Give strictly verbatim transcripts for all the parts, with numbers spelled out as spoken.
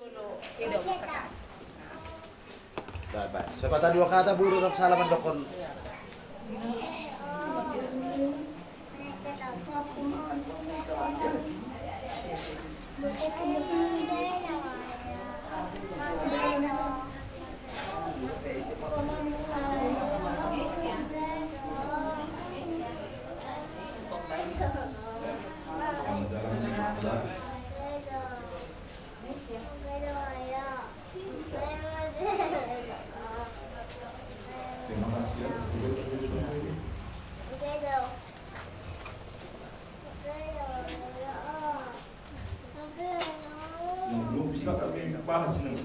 Baik, baik. Sepatah dua kata, Boru, dok, salam mandok on. Terima kasih atas keberkahan. Yang belum bisa kami bahas ini.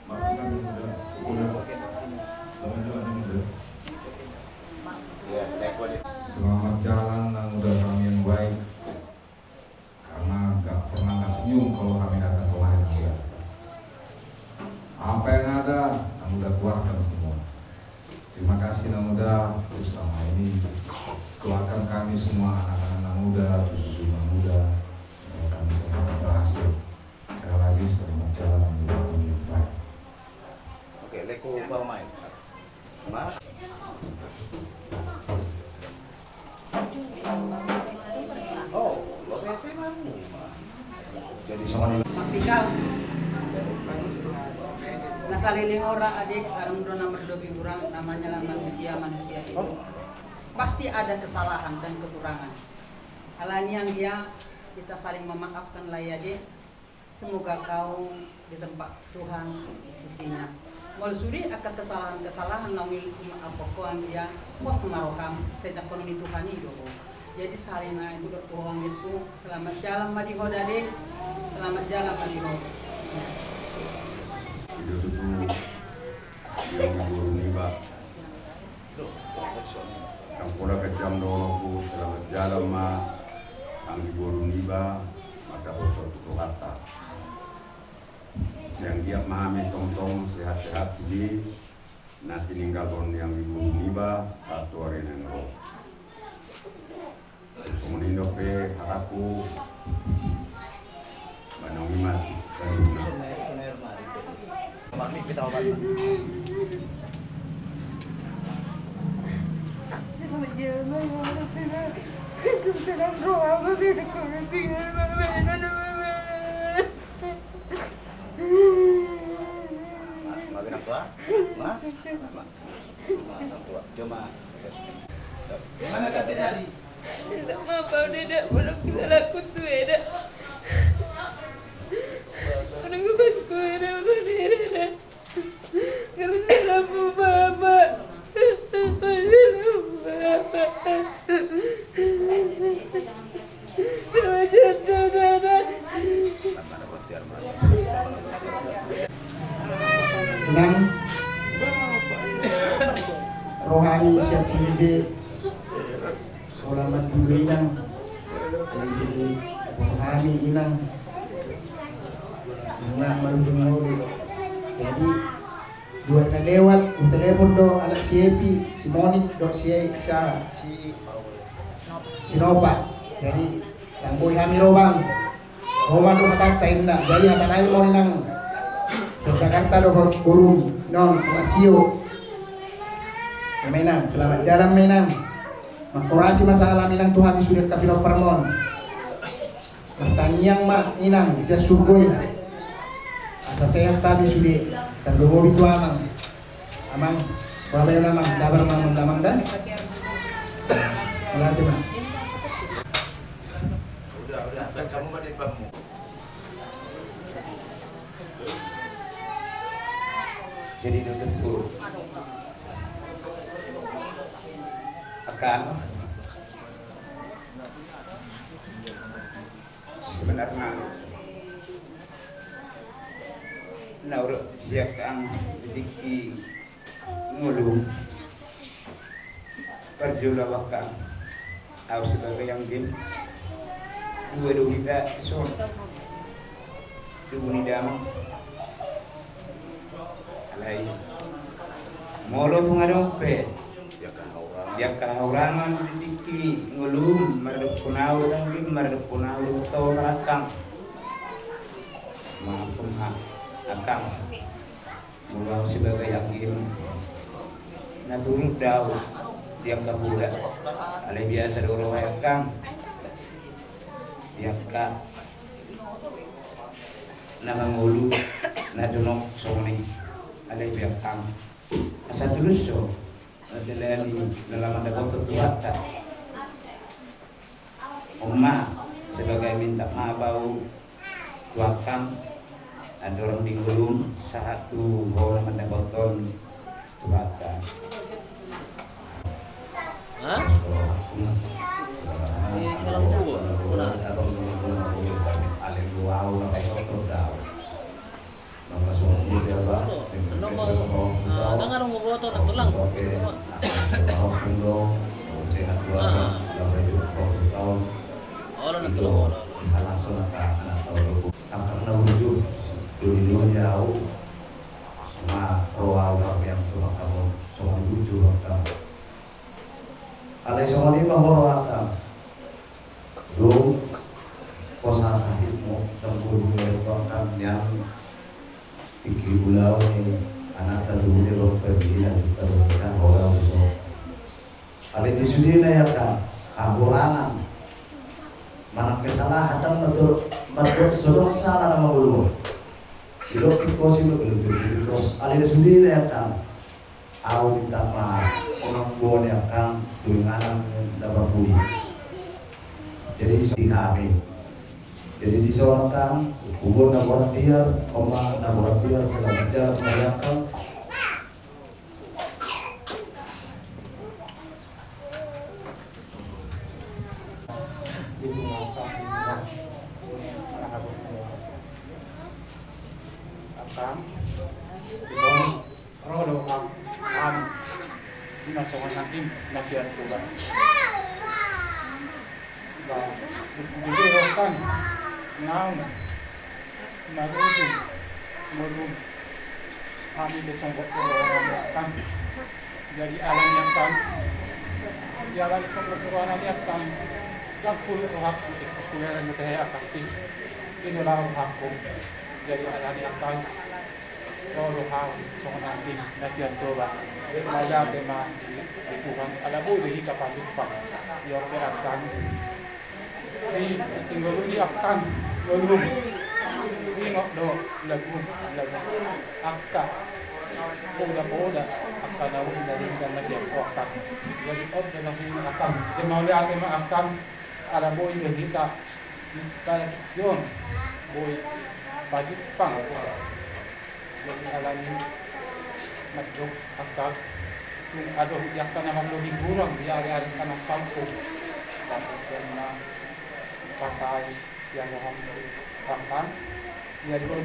Maafkan udah, udah. Selamat jalan, udah. Selamat jalan, Nang Uda kami yang baik. Karena nggak pernah nggak senyum kalau kami datang kemari, Nang Uda. Apa yang ada, Nang Uda keluarkan semua. Terima kasih, Nang Uda, terus selama ini keluarkan kami semua, anak-anak Nang Uda, cucu-cucu Nang Uda, supaya kami semua berhasil. Sekali lagi, selamat jalan, Nang Uda, kami yang baik. Oke, leko parumaen. Ma? Oh, lo pe, pe, ma. Jadi sama ni. Mapikal. Na saleleng on, ade, adong do na mardopi hurang, namanya lah manusia, manusia itu. Oh. Pasti ada kesalahan dan kekurangan. Alani i, anggia, kita saling memaafkan lah ya, ade. Semoga kau di tempat Tuhan di sisinya. Molo sude angka kesalahan-kesalahan naung i-, i ma apokoan dia, pos ma roham, sai jangkon ni Tuhan i do ho. Jadi sahali nai hudok tu ho, anggilku, selamat jalan ma di ho, ade. Selamat jalan ma di ho. Ido tutu, dia di boru niba. Ndang pola kejam dohononku, selamat jalan ma, hami boru niba, mandapothon tu Tuhanta. Sai anggiat ma hami tongtong sehat-sehat sude, na tininggalhon ni hami boru niba, sahat tu ari na naeng ro. Songon i dope hatangku. Manang i ma saluhutna. Maafin aku, ah. Ma? Ma? Cuma. Mana kata tadi? Minta maaf, Pak, udah dah, belum kita laku tuh, ya, dah. Udah ngebantu, ya, dah, udah, ya, dah. Gak bisa lampu, Bapak. Gak bisa lampu, Bapak. Nang, rohani siap tinggi, pola mandulu inang, jadi rohani inang, nang mandulu. Jadi, dua na lewat, hutelepon do anak si Epi, si Monik, do si, si, si Nova. Jadi, ndang boi hami ro, Bang. Ro ma do hatanta, inna. Jadi, hata nai ma on, inang. Sian Jakarta do ho, boru. Non, anak sio. Ya, ma, inang. Selamat jalan, ma, inang. Mangkorasi ma salam, inang, tu hami sude angka pinompar mon. Martangiang ma, inang, sian surgo i. Asa sehat hami sude, tarlumobi tu amang. Amang, babaen amang, dabar ma amang, damang da. Makasih, Bang. Udah, udah, baik, kamu mandi bammu. Jadi, dokter guru. Akan. Sebenarna na hurang sian angka di tingki ngolu, parjolo ahu angka, ahu sebagai anggim, dua do hita son, tubu ni damang. Alai molo tung adong pe di angka haurangan di tingki ngolu, mardokkon ahu, tanggim, mardokkon ahu dohot ho, marangkang. Maaf, maaf. Akang. Molo au sebagai anggim, na turut do au di angka poda. Alai biasa do roha i, akang, di angka na mangolu, na jonok songon i. Alai be, akang, asa tulus do na dalani na laho mandapothon Tuhanta. On ma sebagai minta maaf au tu akang, andorang di ngolum, sahat tu ho na mandapothon Tuhanta. Hah? Di salam dua, salam. Alai songon i ma ho rohata. Dung posa sahitmu, dang boi huhilala akang nian. Tingki ulaon ni anakta tu dia, bang perdilan, tadong ikan hola uso. Alai di sudena i, akang, hahurangan manang kesalahan, dang mandok, mandok so adong sala na mangolu. Sidok tingkosi do, belum tingkos. Alai di sudena i, akang, au minta maaf, unang boi akang tu inganan na parpudi. Jadi di hami. Jadi di son, akang, hubuat na buat dia, oma na buat dia, selamat jalan ma di akang. Akang, ro do hami, hami na songon nangkin na sian Tuhan. Ba, di, di, di, akang, naung, na ruju, ngolum, hami do songgot do roha nami, akang. Jadi alani, akang, jadi alani songgot do roha nami, akang, dang pulut rohangku, eh, kuleran do tahe, akang, i, i do laho rohangku. Jadi alani, akang, ro do hau songon nangkin na sian Toba. Mauliate ma di, di Tuhan, ala boi do hita pajumpang. Ia pe, akang, di, di ngolum i, akang, ngolum, ingot do lagu, lagu angka poda-poda, angka na uli na denggan na sian ho, akang. Jadi on do na sian, akang. Jadi mauliate ma, akang, ala boi do hita di pala tingki on boi pajumpang. Jadi alani i mandok, akang, tung adong di angka na marlobi hurang di ari-ari angka na salpu. Tapi karena patai sian roham, akang, ia di on.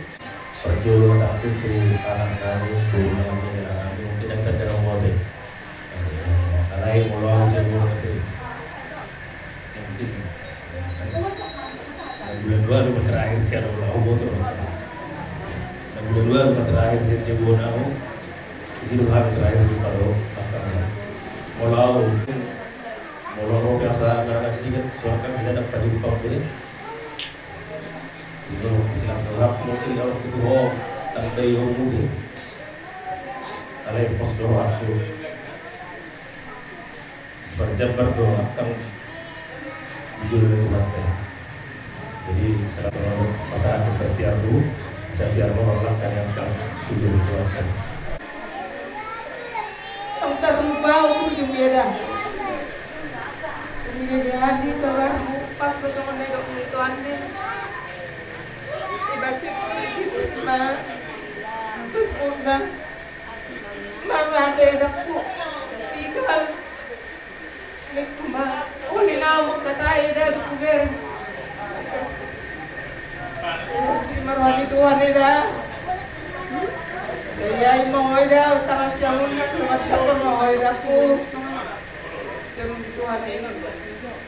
Parjolo, akang, tu anak nami, tu anak nami, mungkin akan terang wabe. Alai molo au, jago na seri. Mungkin na bulan dua do terakhir sian au, au boto. Na bulan dua do terakhir sian jago na au. Di situ hari terakhir di pado. Molo au, molo au biasa ngarana sedikit suaka, tidak ada pajumpang boleh. Itu silang gelap mungkin kalau itu ho, tak ada yang mungkin. Alai pos do waktu. Parjambar do akang di jolo ni Tuhanta. Jadi, selamat masyarakat bertiar dulu, bisa biar menolak kan yang akang di jolo ni Tuhanta. Au tarlupa au tu jumeda. Jumeda di tobar, pas bersama nedok ni tuan ni. Iba sih, ma. Terus udah. Mama, ada anakku. Tiga. Nikku ma, uli na mangkatai da, di kuber. Di marwani Tuhan i da. Saya i mangoi da, utara siangun na, sama siangun mangoi da ku. Jam Tuhan i.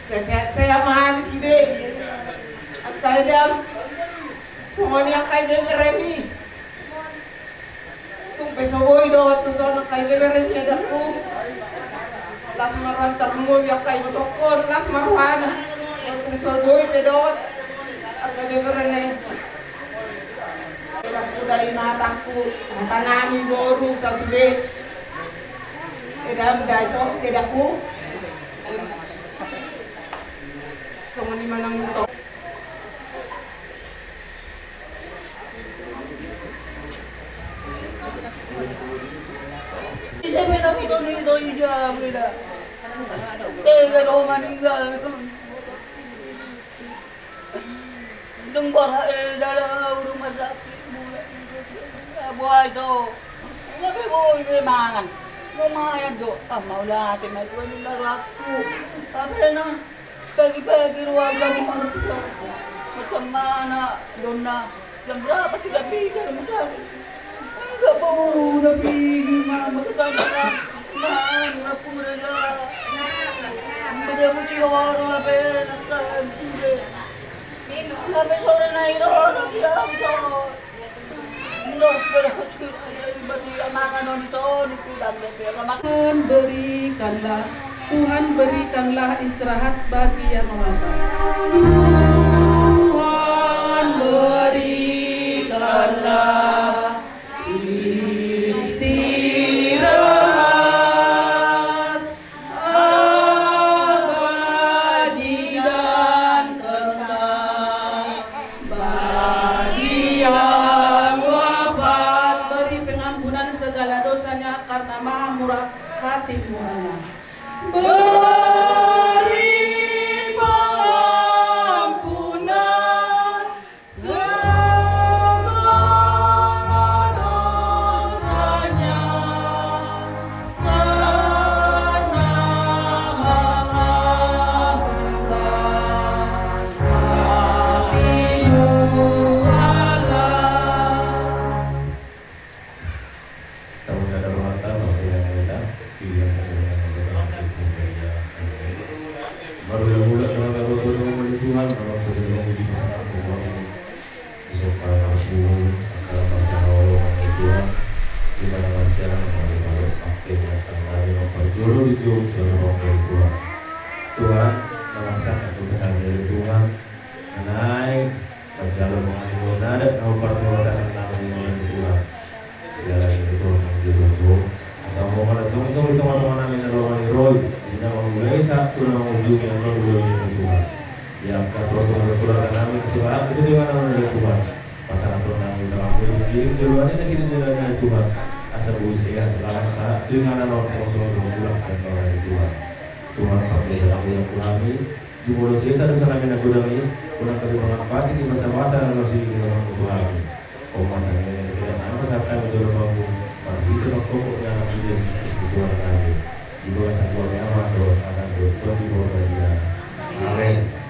Saya, saya, saya manis ide. Angka i da. Songon i angka i da, ngeremi. Tung pe so boi dohot tu son angka i bebere ni adakku. Las ma roha ni tarlumobi angka i botokkon, las ma rohana. Tung so boi pe dohot angka i bebere ni. Dari mataku, mata nami boru sasude. Kedam dato, kedakku. Songon i manang to. Ise pe na sidon iso ija beda. Tega do maninggal. Dung borhat e dalan rumah sakit mulai. Buai do. Ngape boi be mangan. Lumayan do. Ah, mauliate ma Tuhan i na rohangku. Ape na. Pagi-pagi ruaga martua. Macam mana donna? Jam berapa sudah pergi ke rumah sakit? Enggak bau, udah pergi, Mama, ke sana. Nah, aku udah jalan. Udah jalan, udah jalan, udah jalan. Sampai sore naik roda, udah jalan. Tuhan, berikanlah, Tuhan, berikanlah istirahat bagi yang wafat. Tuhan, berikanlah istirahat abadi dan kekal bagi yang wafat. Beri pengampunan segala dosanya karena maha murah hatimu, Allah. Beri pengampunan segala dosanya, karena maha murah hatimu, Allah. Tamu na darohata, bangke na hela, pilihan satu dengan anggota untuk membaca. Baru yang mulak dengan anggota dengan Tuhan, nama Tuhan yang di pasangan Tuhan. Besok kalau aku akan baca Allah, nama Tuhan. Di mana baca, nama Tuhan, pakai yang akan ada, nama Tuhan, di jauh, nama Tuhan. Tuhan, nama sangat Tuhan, nama Tuhan. Naik, Manjalo mangalilingi adat na partuataan nami, Tuhan. Siala ni Tuhan, manjalo Tuhan. Asa molo tong tong di tonga-tonga nami na ro maniroi, di na mangulai sahat tu na mangujungi, na ro dua ni Tuhan. Di angka protokol keluarga nami, kesukaan itu di mana mana Tuhan. Pasangan Tuhan nami, Tuhan, kirim joloan na sini joloan na Tuhan. Asa boi sehat selamat sahat tu inganan orang tua Tuhan, Tuhan, dan orang Tuhan. Tuhan, pakai dalam ulang kami. Jumolo sesa dosa nami na godang i, unang gabe mangampasi di masa-masa na laho sini di rohangku Tuhan. Oma tangiang na di dalam nami, pasahat hami jolo Bapa, marhite pangkongkong ni Anakmu Jesus Kristus Tuhan nami. Di bagasan Tuhan ni Ama dohot Anak dohot Tondi Porbadia. Amen.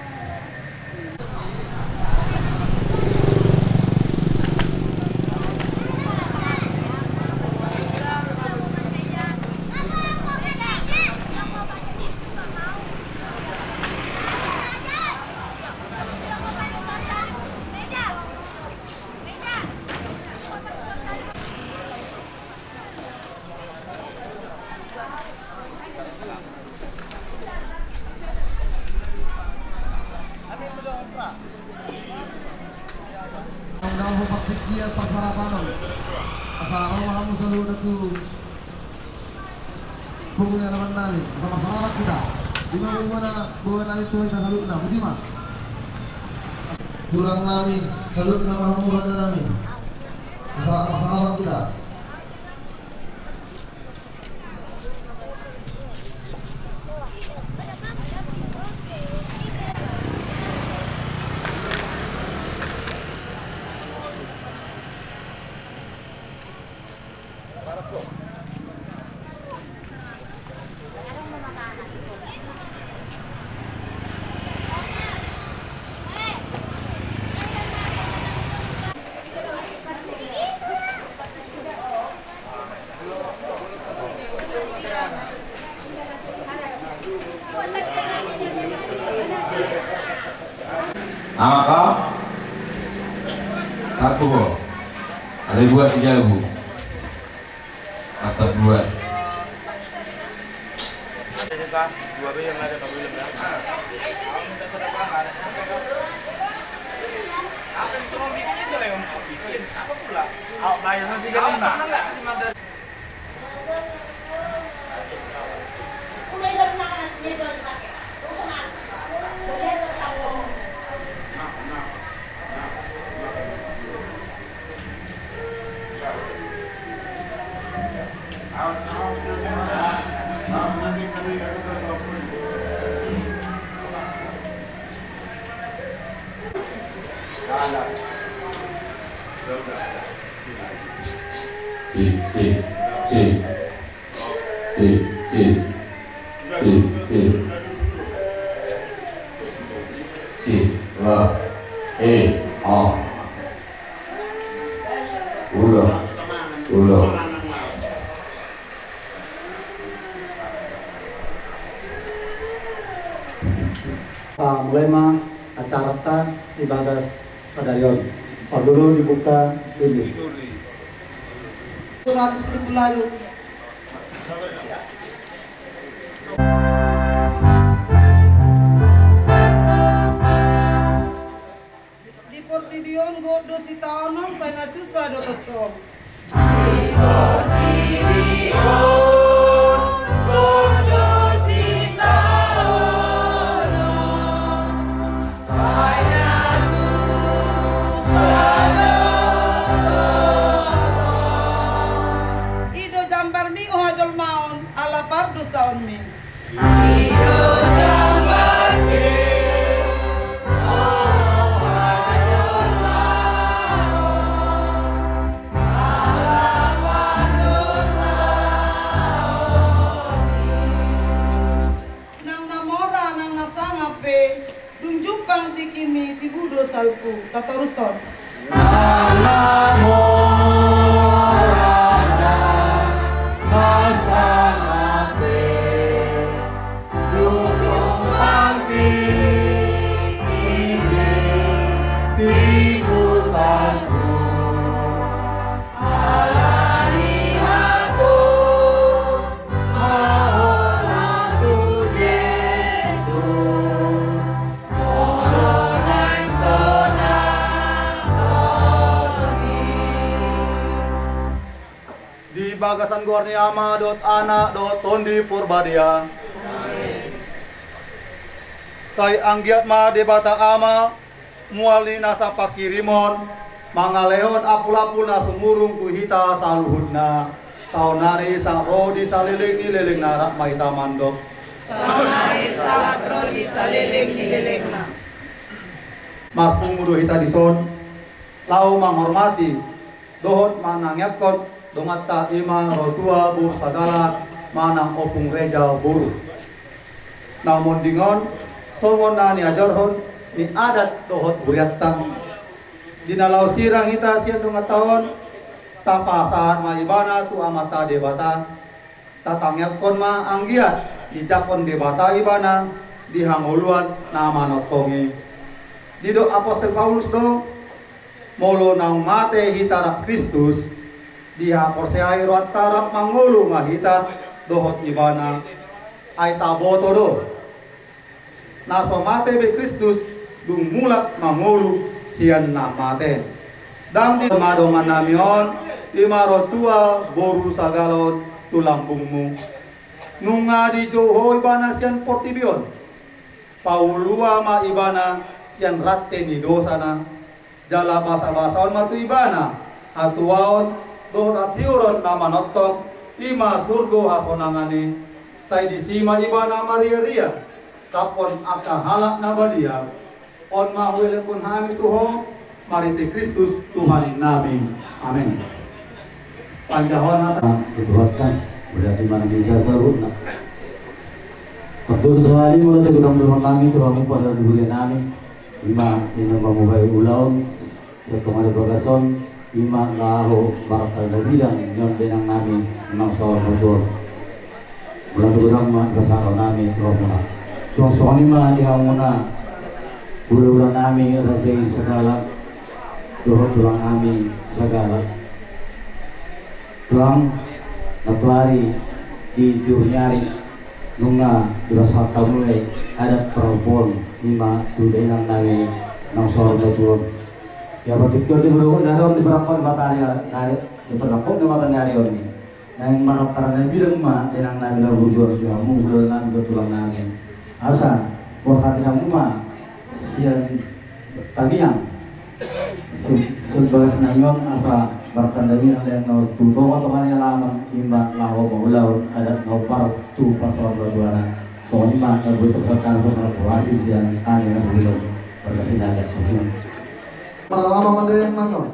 Asa ro ma hamu saluhutna tu pungu ni alaman nami, asa marsalamat hita. Ima boru nami, boru nami tu hita saluhutna, botima. Tulang nami, saluhutna ma hamu raja nami. Asa marsalamat hita. Aha? Satu, bo. Ada dua, tiga, bu. Atap dua. Dua B yang ada, kamu bilang berapa? Minta sedekah, ada. Apa yang tolong bikin itu lah yang mau bikin? Apa pula? Cik, cik, cik. Cik, cik. Cik, cik. Cik, lah. Eh, ah. Ulang. Ulang. Ah, mulai ma acaranta di bagas sadari on. Parjolo dibuka dulu. Seratus puluh lalu. Di portibi on godang do sitaonon, sai na susa do tongtong. Di portibi on godang do sitaonon, sai na susa do tongtong. I do jambarmi, o hajolmaon, ala pardosaonmi. Nang na mora, nang na sangap pe, dung jumpang tingkimi, tibu do salpu. Tatorushon. Nang na mora, nang na sangap pe, dung jumpang tingkimi, tibu salpu. Ala ni hata ma tu Jesus. Di bagasan goar ni Ama dohot Anak dohot Tondi Porbadia. Sai anggiat ma Debata Ama, mual ni nasa pangkirimon, mangalehon ampulapul na sumurung tu hita saluhutna, saonari sahat ro di saleleng ni lelengna, rap ma hita mandok. Saonari sahat ro di saleleng ni lelengna. Marpungu do hita dison, laho manghormati dohot manangiangkon donganta, i ma ro tua boru sagala manang ompung reja boru. Na monding on, songon na niajarhon ni adat dohot hurianta, di na laho sirang hita sian donganta on, tapasahat ma ibana tu Amanta Debata. Tatangiangkon ma anggiat dijangkon Debata ibana di hangoluan na manongtong i. Didok Apostel Paulus do, molo naung mate hita rap Kristus, dihaporseai rohanta, rap mangolu ma hita dohot ibana. Ai taboto do, na so mate be Kristus, dung mulak mangolu sian na mate. Ndang di ma dongannami on, i ma ro tua boru sagala on, tu lambungmu. Nunga dijou ho ibana sian portibi on. Paulua ma ibana sian rante ni dosana. Jala basabasaon ma tu ibana hatuaon dohot hatiuron na manongtong, i ma surgo hasonangan i. Sai disi ma ibana mariaria, tappon angka halak na badia. On ma huelek hami tu ho, marhite Kristus Tuhannami. Amen. Panjahon hata. Tuhan kan, berarti mana bisa saluhutna. Betul sekali, mulai dari kami, Tuhan, pada durian nami. I ma, i na mamungkai ulaon, sian tonga ni bagas on, i ma laho martandabilang, nion dainang nami, nang saur matua. Molo tu godang ma, pasahat nami, rohamuna. Suang songon i ma, di hamuna, hulahula nami, raja i sagala, dohot tulang nami, sagala. Tulang, na tuari di juru ni ari, nunga dipasahat hamu adat parompuon, i ma tu dainang nami naung saur matua on. Ia patik on di berokon dari on di berokon matari ari. Di parrangkok ni mata ni ari on i. Naeng marantara na bidang ma, inang nami na burju on, tu hamu hulahula nami, tu tulang nami. Asa borhat di hamu ma sian tangiang. Sian, sian bagas nami on asa martanda inang, naeng na tu tongatonga ni alaman, i ma laho mangulahon adat na hombar tu pasaoratuana. Songon i ma na boi tarpatangkas songon na poasi sian tangiang, songon i. Marga Sinaga. Marlama ma daeng nami on.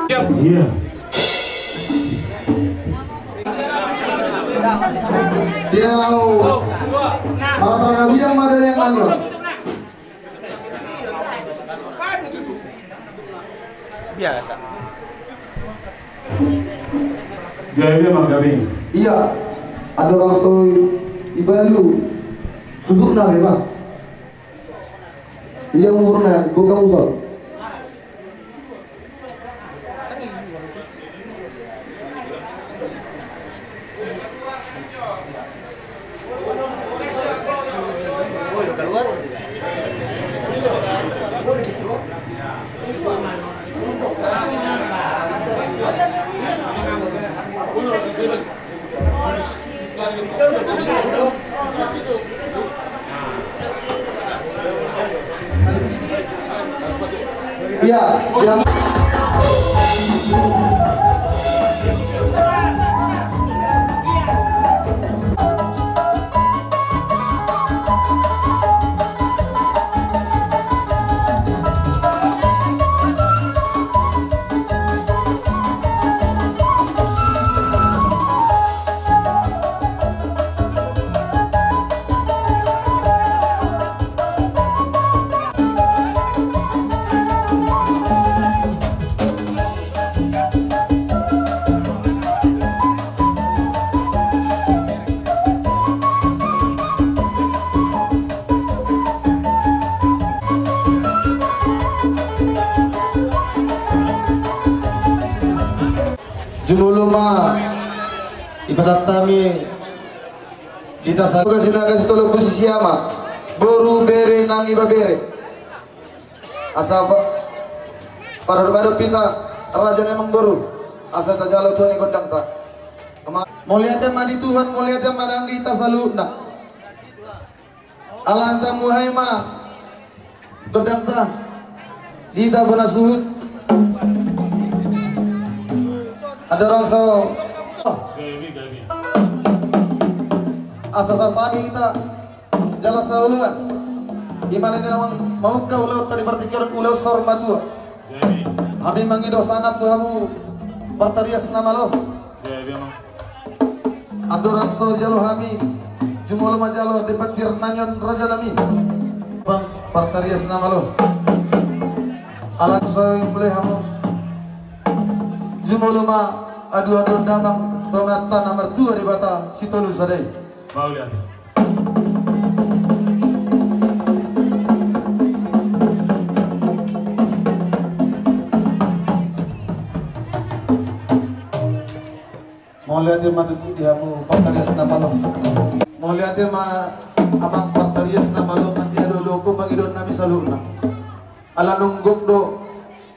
Iya. Iya, lau. Marlama na bidang ma daeng nami on. Biasa. Iya, iya, Mang Gabe. Iya. Andorang so ibalu. Duduk na, Bang. Iya, umurna, gua kamu, Bang. Iya, iya. Jumolo ma dipasahat hami di hita saluhutna, Sinaga sitolu pulu sia ma boru, bere nang ibebere. Asa pa-, paradop-adop hita raja ni amangboru, asa tajalo tua ni gondangta. Ama-, mauliate ma di Tuhan, mauliate ma nang di hita saluhutna. Ala ni tamu hai ma gondangta di hita bona suhut. Andorang so asa sahat hami hita jala saoloan. I ma na naeng mamungka ulaonta di partingkian on, ulaon saur matua. Hami mangido sangap tu hamu partarias na malo. Andorang so jalo hami, jumolo ma jalo di patir nami on, raja nami. Bang, partarias na malo. Ala so mulai hamu, jumolo ma adu-aduon damang tu Amanta na martua Debata Sitolu Sada i. Mauliate. Mauliate ma tutu di hamu partarias na malo. Mauliate ma amang partarias na malo, nang di alo-alo on pangidoan nami saluhutna. Ala nungguk do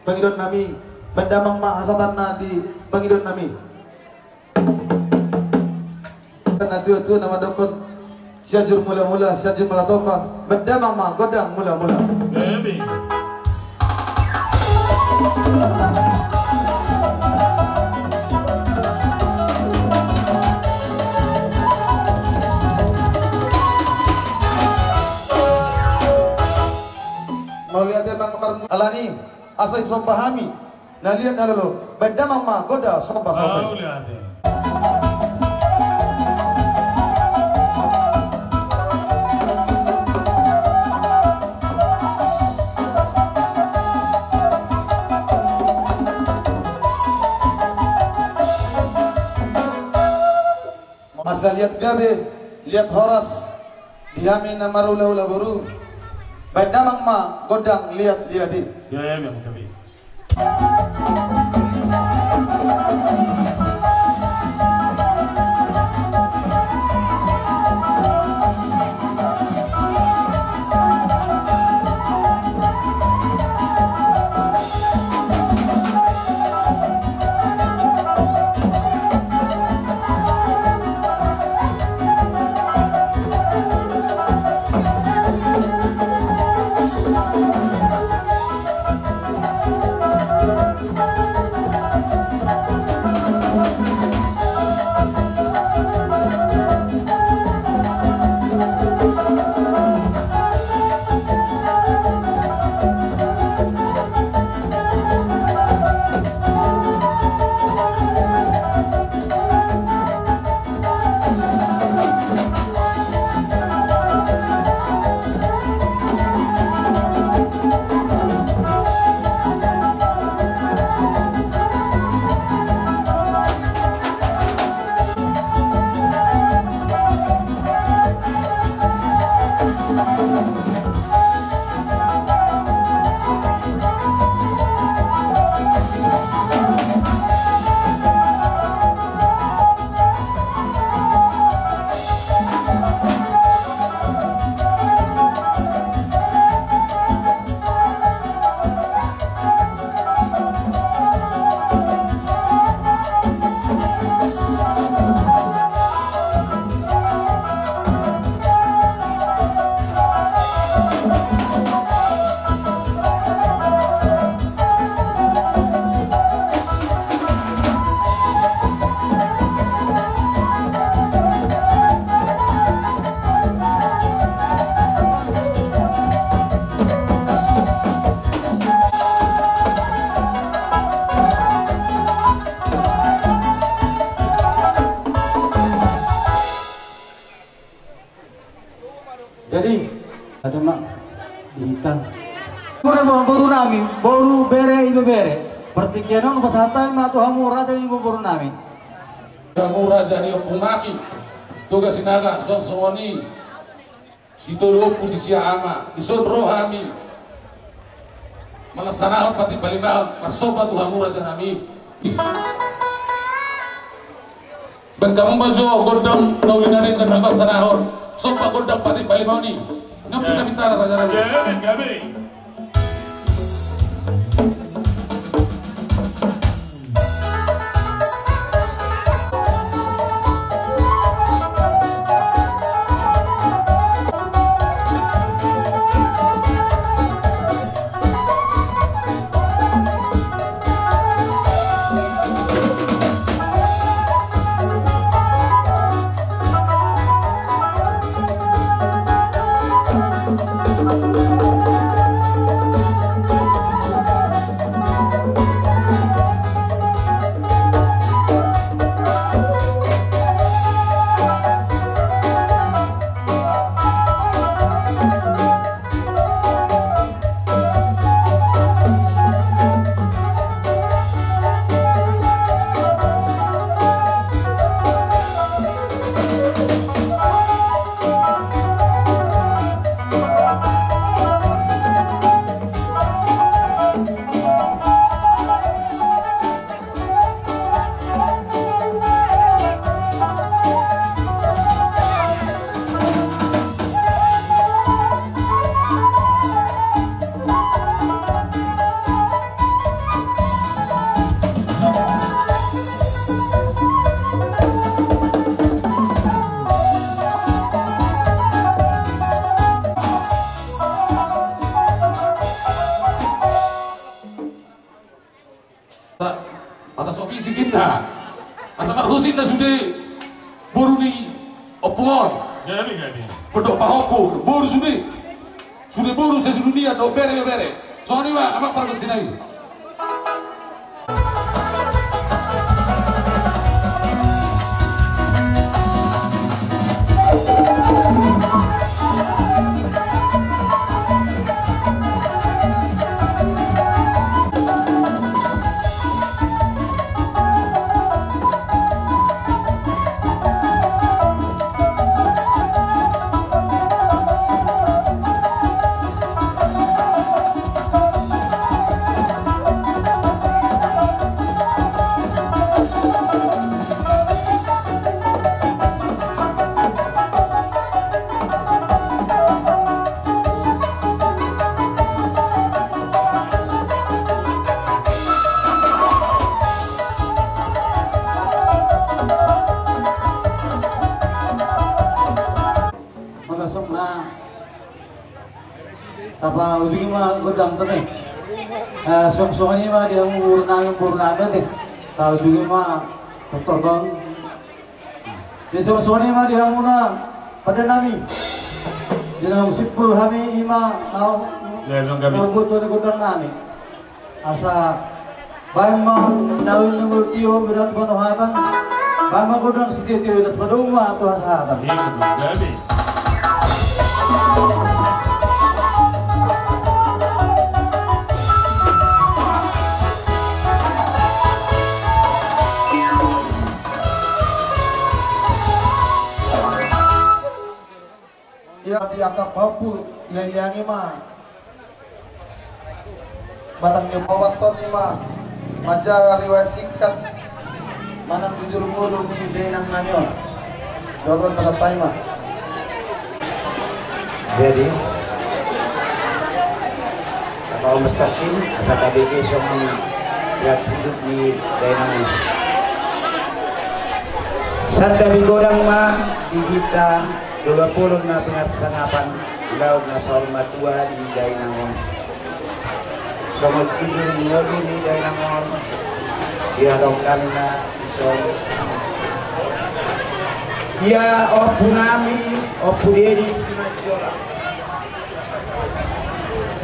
pangidoan nami, baen damang ma hasahatanna di pangidoan nami. Natua-tua na mandokkon, Sianjur Mula-mula, Sianjur Mula Topa, baen damang ma gondang mula-mula. Mauliate ma amang marmu-, alani, asa disomba hami na liat na lolo, baen damang ma gondang somba-somba. Mauliate. Asa liat gabe, liat horas di hami na marhulahula boru. Baen damang ma gondang liat-liat i. Iya, iya, iya, iya. Jadi, ada mak di hita. Mura boru nami, boru bere ibebere. Partingkian on pasahat ma tu hamu raja ni boru nami. Hamu raja ni ompung nami. Toga Sinaga, suang songon i. Sitolu ompu sisia ama, dison ro hami. Mangasahon patik palimahon, marsomba tu hamu raja nami. Baen hamu ma jo gondang na uli na denggan na mangasahon. Somba gondang patik palimahon i. Nang pinta-pinta na raja nami. Mata so pisik inna. Asa marhusip na sude boru ni ompung on. Gabe, gabe. Pondok pahompu, boru sude. Sude boru se sude nian, do bere, bere. Songon i ma, amang pargonsi nai. Molo songon na tapaujungi ma gondang tene. Eh, songon songon i ma di hamu boru nami, boru nami ate. Taujungi ma tongtong. Di songon songon i ma di hamuna pande nami. Di naung simpul hami i ma naung, ya, naung gabe, naung buat gondang nami. Asa baen ma naung nunggul tio berat panohatan. Baen ma gondang sitio-tio das padomu ma tu hasahatan. Iya, betul. Gabe. Iya, iya. Angka pahompu, ialiangi ma batang ni opat on, i ma manjaha riwayat singkat manang tujur ngolu ni dainang nami on. Dohot on pasahat hami ma. Jadi, apa Om Stokin, asa tabege songon riwayat hidup ni dainang on. Santabi godang ma di hita dolok bolon na pinarsangapan, ulaon na saur matua di dainang on. Songon tujur ngolu ni dainang on, diadong hami na dison. Ia ompu nami, Ompu Dedi Simanjorang,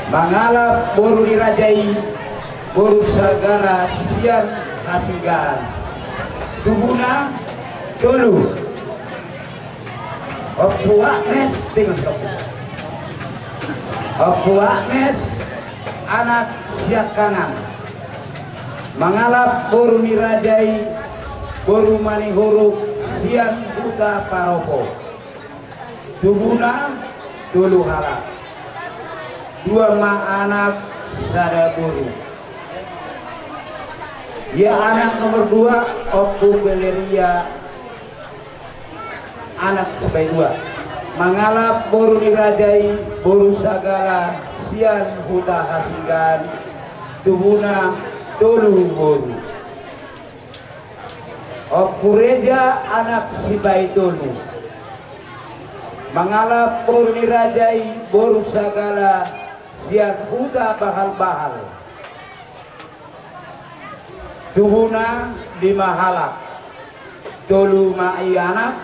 mangalap boru ni raja i, boru Sagala sian Hasinggalan. Tubuna tolu. Ompu Agnes, bingung, Ompu. Ompu Agnes, anak siangkangan, mangalap boru ni raja i, boru Manihuruk sian Huta Paropo. Tubuna tolu halak. Dua ma anak, sada boru. Ia anak nomor dua, Ompu Valeria, anak sipaidua, mangalap boru ni raja i, boru Sagala sian Huta Hasinggalan, tubuna tolu boru. Ompu Reja, anak sipaitolu, mangalap boru ni raja i, boru Sagala sian Huta Bahalbahal. Tubuna lima halak, tolu ma i anak,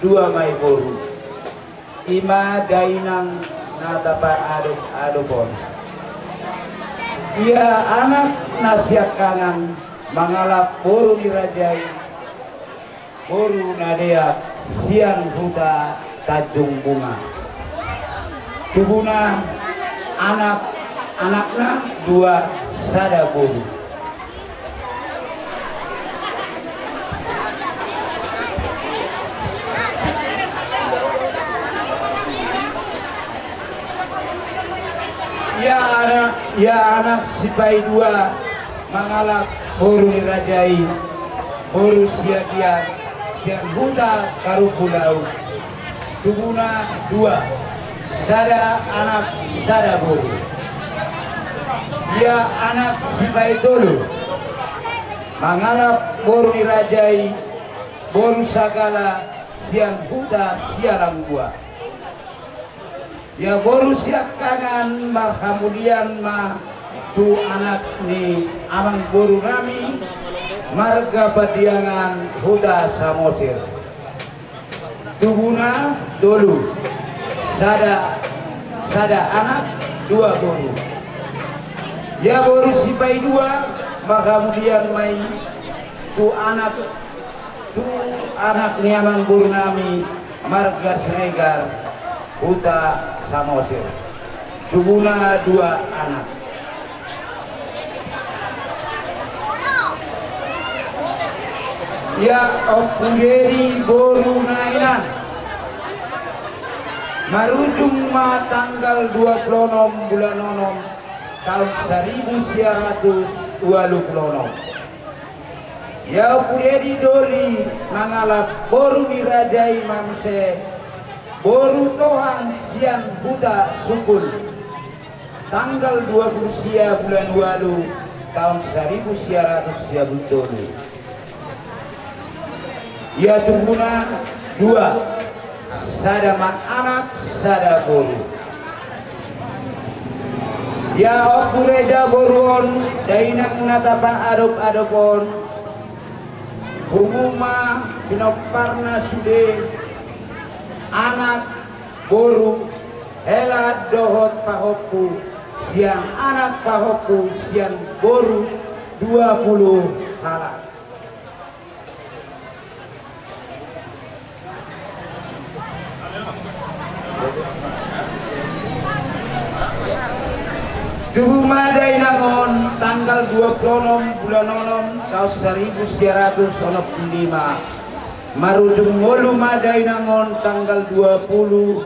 dua ma i boru. I ma dainang na tapaadop-adop on. Ia anak na siangkangan mangalap boru ni raja i, boru Nadeak sian Huta Tanjung Bunga. Tubuna anak, anakna dua, sada boru. Ia anak, ia anak sipaidua mangalap boru ni raja i, boru Siagian sian Huta Karumpulau. Tubuna dua, sada anak, sada boru. Ia anak sipaitolu mangalap boru ni raja i, boru Sagala sian Huta Sialanggua. Ia boru siangkangan marhamulian ma tu anak ni amangboru nami marga Pandiangan Huta Samosir. Tubuna tolu, sada, sada anak, dua boru. Ia boru sipaidua marhamulian ma i tu anak, tu anak ni amangboru nami marga Siregar Huta Samosir. Tubuna dua anak. Ia Ompu Dedi boru Nainan, marujung ma tanggal dua pulu onom bulan onom taon saribu sia ratus ualu pulu onom. Ia Ompu Dedi doli mangalap boru ni raja i ma muse, boru Tohang sian Huta Sukun, tanggal dua pulu sia bulan ualu taon saribu sia ratus sia pulu tolu. Ia tubuna dua, sada ma anak, sada boru. Ia Ompu Reja boru on, dainang na tapaadop-adop on, pungu ma pinomparna sude, anak, boru, hela dohot pahompu, sian anak, pahompu, sian boru, dua pulu halak. Tubu ma dainang on tanggal dua pulu onom bulan onom taon saribu sia ratus onom pulu lima. Marujung ngolu ma dainang on tanggal dua pulu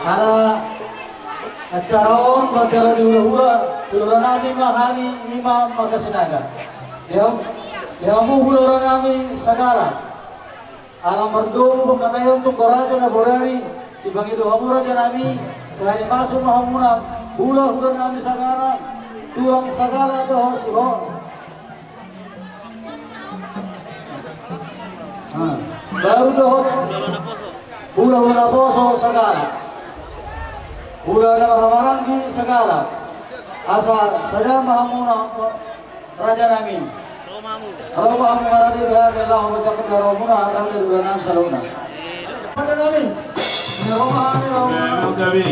Ala acara on, acara ni hulahula, hulahula nami ma hami, i ma Marga Sinaga. Di hamu, di hamu hulahula nami sagala. Ala mardomu pangkataion tu raja na bodari, dipangido hamu raja nami, sahali masuk ma hamuna, hulahula nami sagala, tulang sagala dohot sihol. Baru dohot hulahula naposo sagala, hulahula na marhahamaranggi sagala, asa sada ma hamuna raja nami. Ro ma hamu marade babe laho baca kedaramuna raja hulahula nami saluhutna. Raja nami. Ro ma hami laho. Raja nami.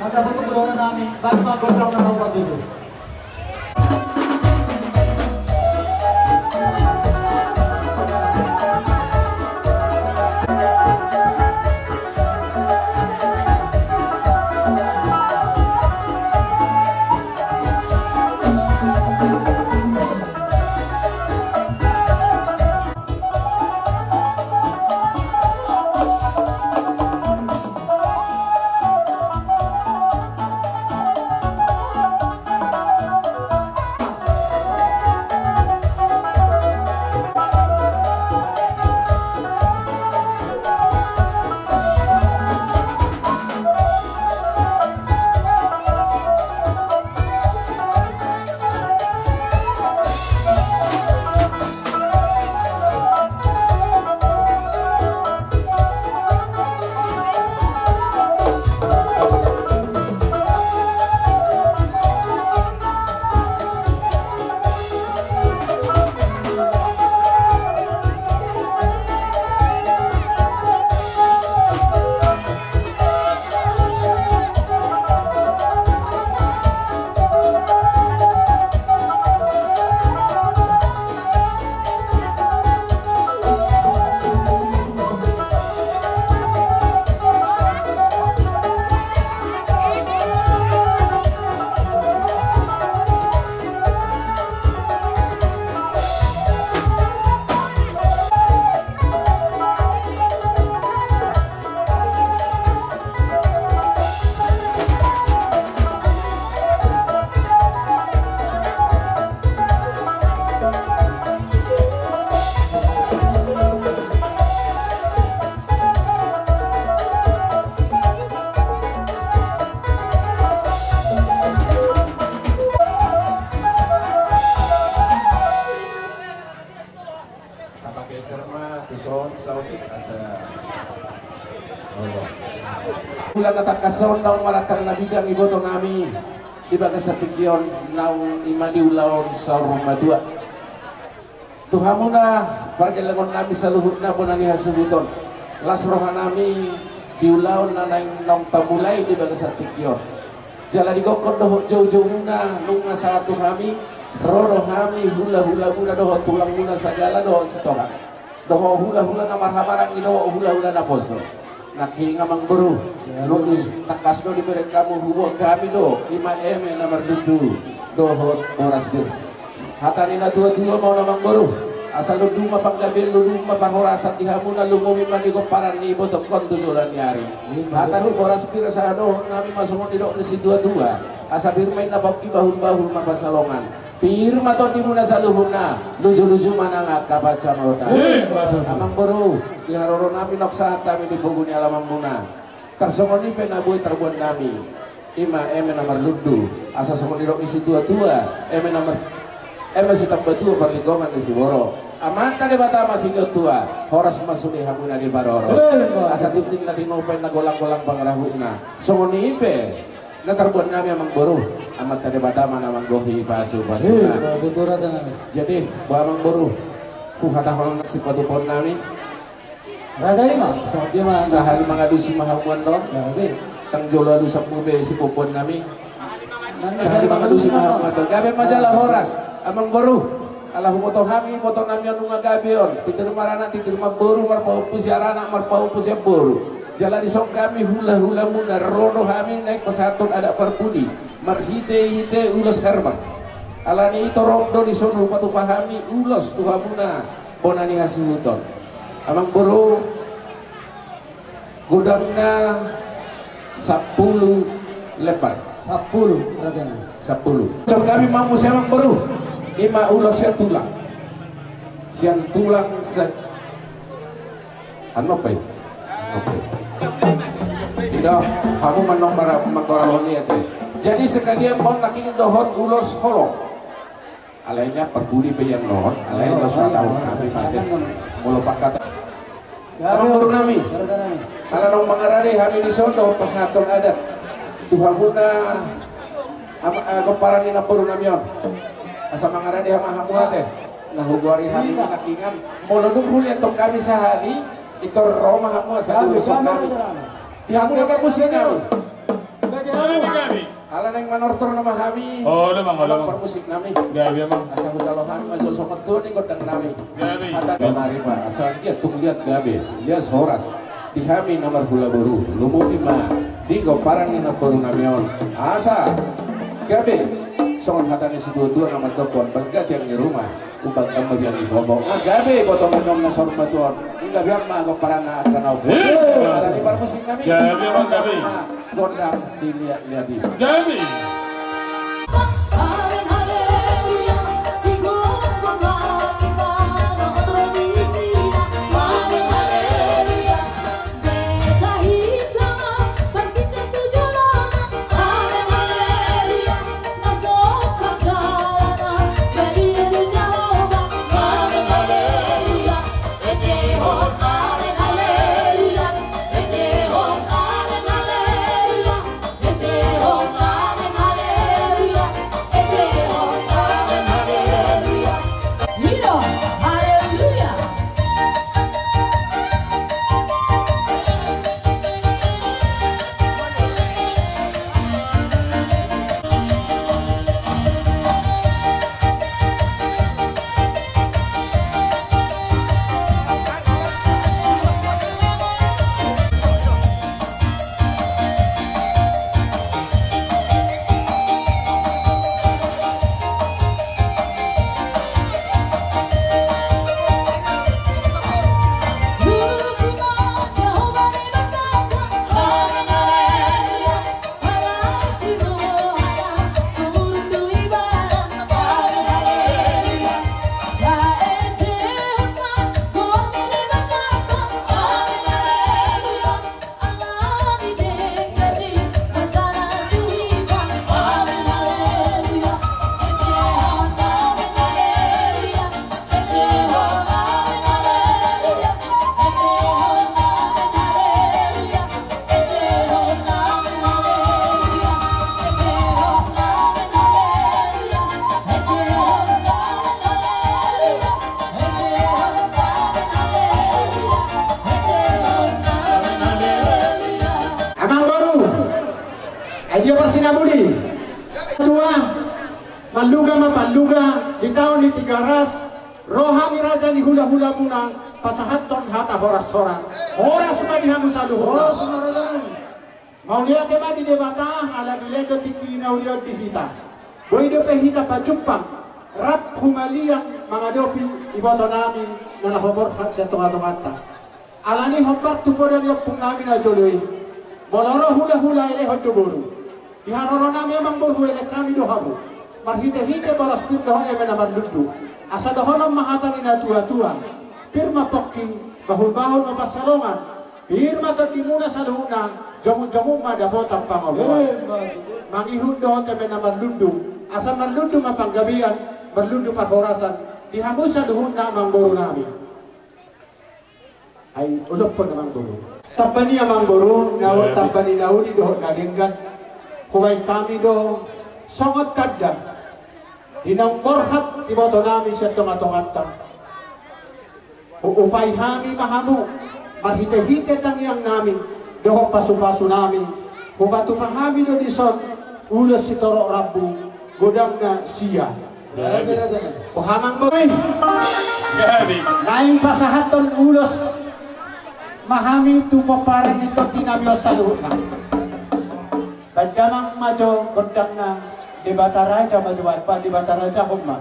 Mata betul hulahula nami. Baik ma gondang na laho batu. Tapageser ma tu son saotik asa. Olo. Ulaon na tangkas on naung marangkang na bidang iboto nami di bagasan tingki on naung i ma di ulaon saur matua. Tu hamuna pargellengon nami saluhutna bona ni hasuhuton. Las roha nami di ulaon na naeng naung tamulai di bagasan tingki on. Jala di gokhon dohot joujoumuna nunga sahat tu hami, ro do hami hulahulamuna dohot tulangmuna sagala dohot sitohang. Dohot hulahula na marhahamaranggi dohot hulahula naposo. Nangkin amangboru, nunga tangkas do dibereng hamu huboan hami do, i ma eme na marlundu dohot boras pir. Hata ni natuatua ma on amangboru, asa lundu ma panggabean, lundu ma parhorasan di hamuna, lumobi ma di pomparan ni ibotongkon tu joloan ni ari. Hata ni boras pir asa dohonon nami ma songon nidok ni situatua, asa pir ma inna pongki, bahulbahul ma pansalongan. Pir ma tondimuna saluhutna, lujuluju ma nang angka pansamotan. Amangboru, di haroro nami nunga sahat hami di pogu ni alamanmuna. Tarsongon i pe na boi tarboan nami, i ma eme na marlundu, asa songon nidok ni situatua, eme na mar-, eme sitambatua parlinggoman ni siborok. Amanta Debata ma silehon tua, horas ma sude hamuna diparorot. Asa tintin na tinopa inna, golanggolang pangarahutna. Songon i pe Na tarboan nami amangboru, Amanta Debata ma na manggohi pasu-pasuna. Jadi boha amangboru, huhatahon nang sipatupaon nami. Raja i ma, songon dia ma. Sahali mangalusi ma hamu annon. Gabe. Ndang jolo alusanmu be sipopoan nami. Sahali mangalusi ma hamu annon. Gabe ma jala horas amangboru. Ala huboto hami, boto nami on nunga gabe on. Titir maranak, titir mamboru, marpahompu sian anak, marpahompu sian boru. Jala dison hami hula-hulamuna, ro do hami naeng pasahathon adat parpudi marhite-hite ulos herbal. Alani i torop do dison hupatupa hami ulos tu hamuna bona ni hasuhuton. Amangboru, godangna sampulu lembar. Sampulu, raja nami. Sampulu. Cok hami ma muse amangboru. I ma ulos sian tulang. Sian tulang se- Annon pe. Annon pe. Ido, hamu manong bara mangkorahon i ate. Jadi sekalian ma on nangkin dohot ulos holong. Alai na parpudi pe i annon, alai na so tau hami mate. Molo pangkataion. Amangboru nami. Ala naung mangarade hami dison dohot pasahathon adat tu hamuna, am-, eh, gomparan ni namboru nami on. Asa mangarade ma hamu ate. Na hugoari hami nangkiningan. Molo dung hulean tong hami sahali, pintor ro ma hamu asa diuloshon hami. Di hamuna parmusik nami. Ala naeng manortor nama hami. Olo amang, olo amang. Parmusik nami. Gabe amang. Asa hujalo hami ma jolo songon tuan ni gondang nami. Gabe. Hata donari ma asa dia tung liat gabe, lias horas. Di hami na marhula boru, lumobi ma di gomparan ni namboru nami on. Asa gabe songon hata ni situa-tua na mandokkon, balga tiang ni ruma, umbalga ma biang ni sopo. Nga gabe boto nami on na saur matua on. Nga gabe ma gomparanna angka na opo. Alani parmusik nami. Gabe amang, gabe. Gondang siliat-liat i. Gabe. Amangboru, ai dia parsinamuli. Tua, malluga ma palluga, di taon ni Tigaras, ro hami raja ni hula-hulamuna, pasahathon hata horas-horas. Horas ma di hamu saluhutna. Mauliate ma di Debata, ala dilehon do tingki na uli on di hita. Boi dope hita pajumpang, rap humaliang mangadopi iboto nami na laho borhat sian tonga-tonganta. Alani hombar tu poda ni ompung nami na jolo i. Molo ro hula-hula elehon do boru. Di haroro nami amangboru elek hami do hamu. Marhite-hite boras pir dohot eme na marlundu. Asa dohonon ma hata ni na tua-tua. Pir ma pongki, bahul-bahul ma pansalongan. Pir ma tondimuna saluhutna, jomu-jomu ma dapotan pangomoan. Mangihut dohot eme na marlundu, asa marlundu ma panggabean, marlundu parhorasan, di hamu saluhutna amangboru nami. Ai, udokkon amangboru. Tamba ni amangboru, na tamba ni na uli dohot na denggan. Hubaen hami do songon tanda di naung borhat ibotonami sian tongatonganta. Huupai hami ma hamu marhitehite tangiangnami dohot pasupasunami. Hupatupa hami do dison ulos sitorop rambu, godangna sia. O amang boru, naeng pasahathon ulos ma hami tu pomparan ni tondinami on saluhutna. Baen damang ma jo gondangna. Debata raja ma jo baen, ba Debata raja homa.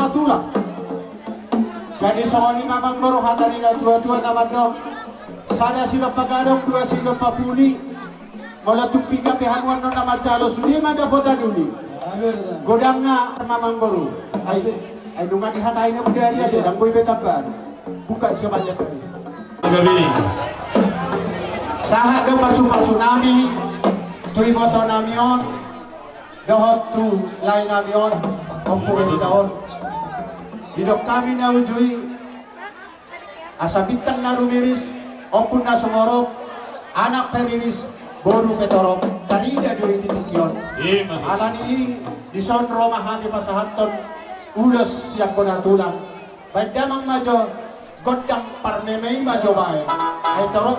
Tulang. Jadi songon i ma amang boru hata ni na tuatua na mandok: Sada silompa gadong, dua silompa puli. Molo tung piga pe hamu annon na manjalo, sude ma dapotan uli. Godangna ma amang boru. Ai, ai nunga dihatai na budari ate, ndang boi be tambahan. Buka siomalian tadi. Sahat do pasupasunami tu ibotonami on dohot tu laenami on, Ompu Eza on. Didok hami na uju i, asa bintang na rumiris, ombun na sumorop, anak pe riris, boru pe torop, tarida do i di tingki on. Alani i, dison ro ma hami pasahathon ulos sian bona tulang. Baen damang ma jo gondang parmeme i ma jo baen. Ai torop.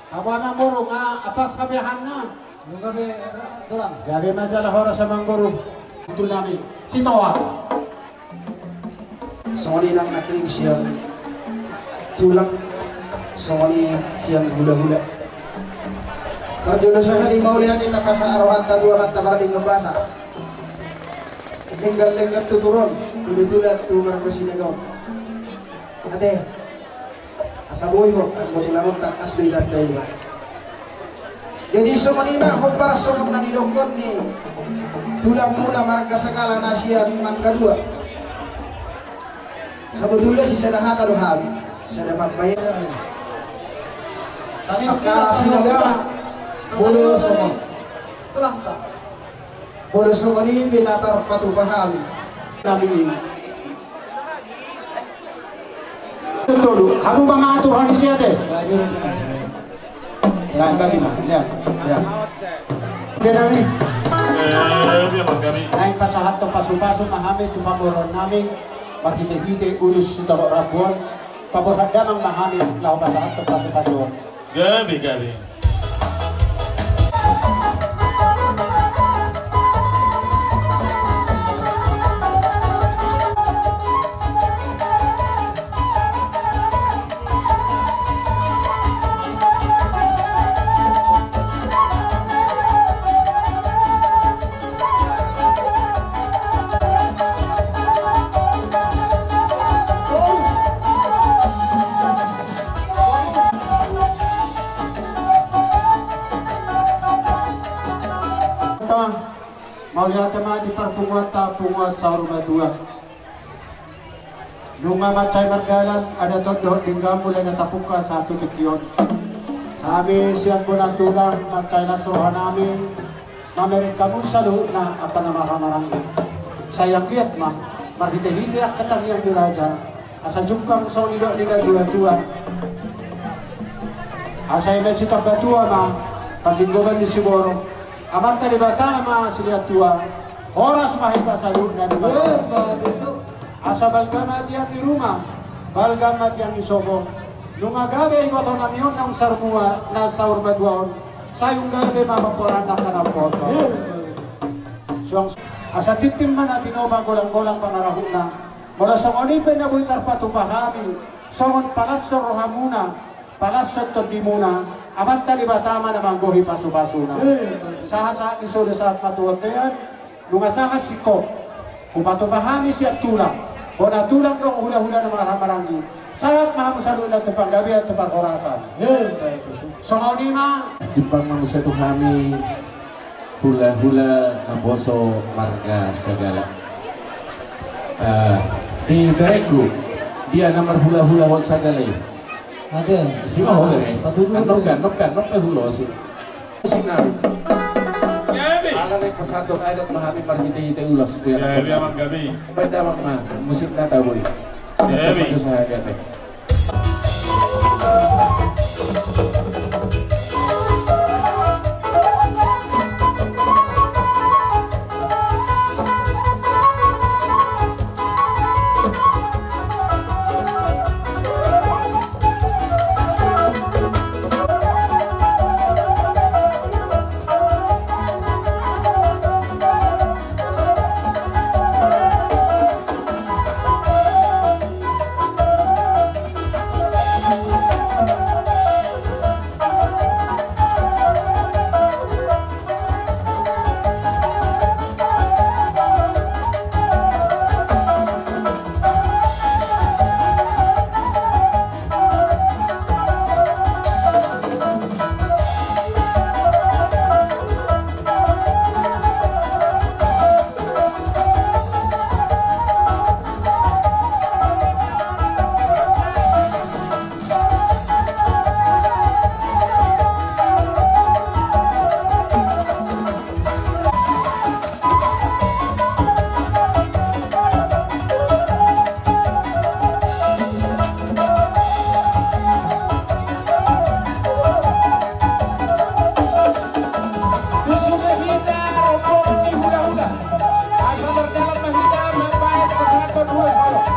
Hamu amang boru, nga apas hape hanna. Gabe ma jala horas amang boru. Betul nami. Sitoa. Songon i nang nangkin sian tulang, songon i sian hulahula. Parjolo sahali mauliate tapasa arohanta tu Amanta Pardenggan Basa. Lenggan-lenggan tutur on, kebetulan tu marga Siregar. Ate. Asa boi ho, anggo tulang on tangkas do itanda iba. Jadi songon i ma hombar songon na nidokkon ni tulangmuna marga Sagala na sian Mangga Dua. Sabotulna sisada hata do hami, sada pambahenan. Angka Sinaga, molo songon. Molo songon i pe na tarpatupa hami. Nami. Tolu, hamu mangatur hami siate. Nah, bagi ma, lihat, lihat. Dia nami. Eh, dia bang kami. Naeng pasahathon pasupasu ma hami tu pamoruonnami, marhitehite ulos sitorop rambu on, paborhat damang ma hami laho pasahathon pasupasu on. Gabe, gabe. Mauliate ma di parpunguanta, punguan saur matua. Nunga mansai mardalan adat on dohot denggan mulai na tapungka sahat tu tingki on. Hami sian bona tulang mansai las rohanami mamereng hamu saluhutna angka na marhahamaranggi. Sai anggiat ma marhitehite angka tangiang ni raja, asa jumpang songon nidok ni natuatua. Asa eme sitamba tua ma parlinggoman ni siborok. Amanta Debata ma silehon tua, horas ma hita saluhutna di bagasan. Asa balga ma tiang ni ruma, balga ma tiang ni sopo. Nunga gabe ibotonami on naung sarmua na saur matua on, sai umgabe ma pamporaan angka naposo. Suang asa tintin ma na tinopa, golanggolang pangarahutna. Molo songon i pe na boi tarpatupa hami songon palashon rohamuna, palashon tondimuna, Amanta Debata ma na manggohi pasupasuna. Sahatsahat ni sude sahat ma tu bontean. Nunga sahat singkop hupatupa hami sian tulang, bona tulang dohot hulahula na marhahamaranggi. Sahat ma hamu saluhutna tu panggabean tu parhorasan. Songon i ma. Jumpang ma muse tu hami hulahula naposo marga Sagala. Ah, di berengku, dia na marhulahulahon Sagala i. Ate. Isi ma ho bere. Patudu. Annon pe, annon pe, annon pe hulosi. Musik nami. Gabe. Ala naeng pasahaton adat ma hami marhitehite ulos tu anak. Gabe, amang, gabe. Baen damang ma musikna, tabo i. Gabe. Maju saja, ate. Tusu ma hita rombongan ni hulahula. Asa mardalan ma hita mambahen pasahaton ulos holong.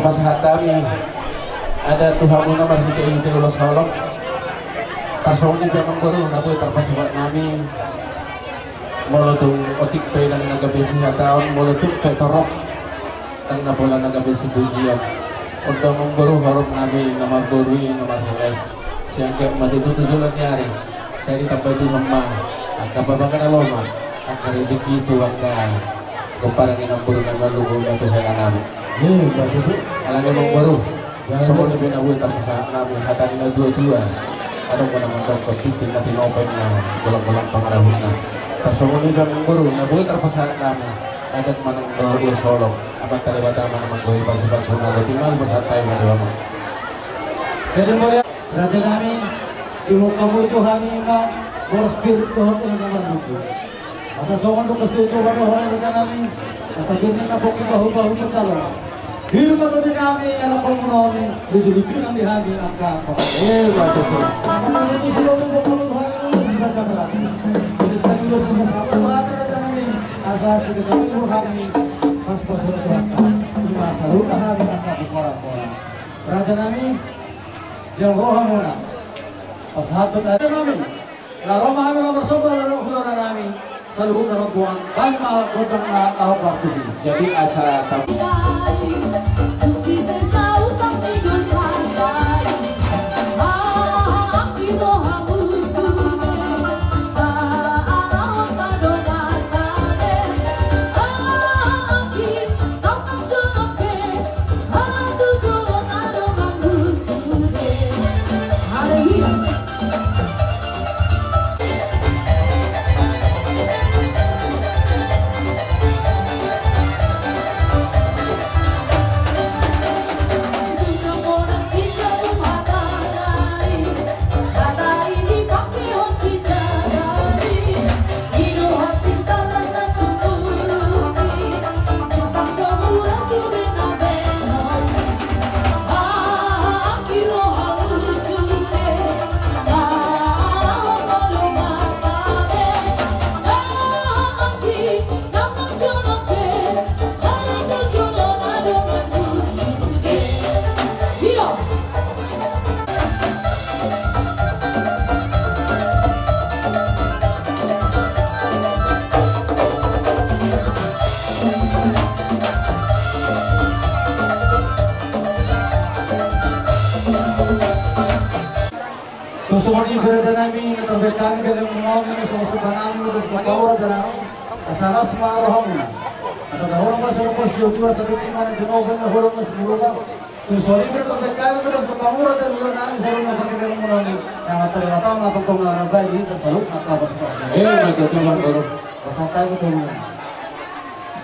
Pasahat hami adat tu hamuna marhitehite ulos holong. Tarsongon i pe amangboru na boi tarpasupasu nami. Molo tung otik pe ndang na gabe sihataon, molo tung pe torop ndang na pola na gabe sipujion. On do amangboru horong nami na marboru i na marhela i. Sai anggiat ma tutu tu joloan ni ari sai ditambai Tuhan ma angka babaga na lomo, angka rejeki tu angka pomparan ni namboru na marlumobi ma tu hela nami. Alani amangboru, songon i pe na boi tarpasahat nami hata ni natuatua. Adong do na mandok tintin na tinopa, inna golanggolang pangarahutna. Tarsongon i pe amangboru na boi tarpasahat nami adat manang dohot ulos holong. Amanta Debata ma na manggohi pasupasuna. Boti ma hupasahat hami ma tu hamu. Raja nami, diboan hamu tu hami ma boras pir dohot inang na marlundu. Asa songon dungkos tutu ma dohonon raja nami, asa pir ni na pongki bahu-bahu tu calon. Pir ma tondi nami, anak palmononi, lucu-lucu nang di hami angka angka. Eh, bagus tu. Angka lucu si lomo boan hamu tu hami ulos raja nami. Jadi kami ulos sama-sama raja nami, asa si kita hami, pas-pas ulos raja nami. Ima saluhutna hami angka buka-buka. Raja nami, dia roha muna. Pasahathon raja nami. Laho ma hami laho marsomba, laho hulahula nami. Saluhutna rombongan, baen ma gondang na laho partusi. Jadi asa tam- Tung songon i raja nami, na tarbaen hami galang muna on, na songon sumba nami, na tung tu raja nami, asa las ma roha muna. Asa na holong ma songon pos dua dua, asa tingki ma na jenoban, na holong na sumurungan. Tung songon i ma na tarbaen hami, na tung tu raja nami, saluhutna pargalang muna on. Yang atas lima tahun, na tongtong na baen di hita saluhutna, na kapas. Eh, betul, Bang Guru. Pasahat hami tu muna.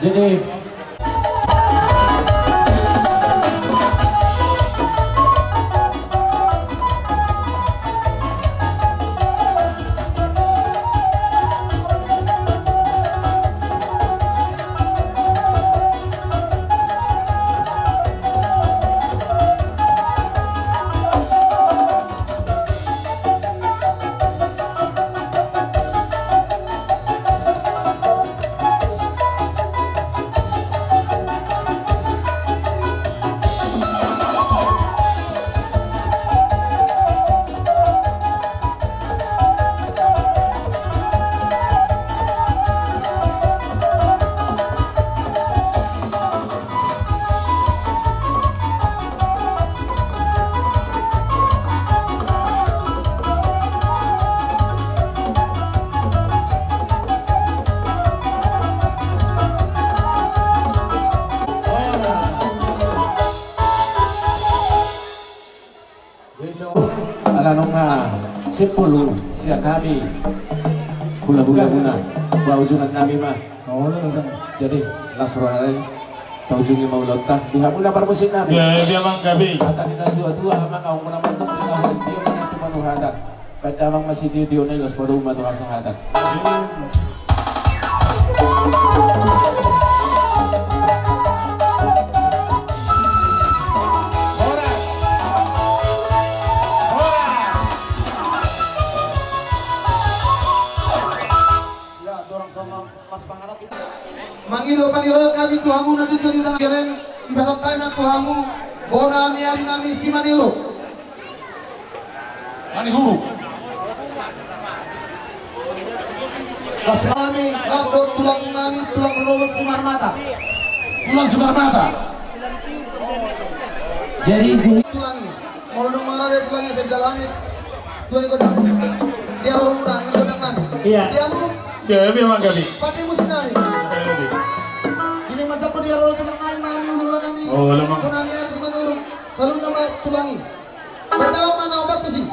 Jadi, Ala nunga simpul sian hami hulahula muna, baujungan nami ma. Jadi las roha nai, taujungi ma ulaonta di hamu na parmusik nami. Gabe amang, gabe. Hata ni na tua-tua, amang, ahu muna mandok di na hon dia muna tu manu hata. Baen damang ma sitio-tio nai, laos padomu ma tu hasahatan. Horas. Horas. Ya, dorang sama pas pangarap kita. Mangido pangido kami tu hamu na tutu di tano geleng, ibarat taina tu hamu, bona ni ari nami si Maniuruk. Manihuru. Las nami, rap dohot tulang nami, tulang rorobot Simarmata. Tulang Simarmata. Jadi itu. Tulang i. Molo dung marade tulang i, sai jala hami. Tulang i godang. Dia roro muna, gondang nami. Iya. Dia mu. Dia, dia manggabi. Pade musik nami. Gabe. Ini macam dia roro tulang nami, mami ulu nami. Oh, lemang. Kau nami harus menurun. Selalu nama tulang i. Pertama mana obat tusi?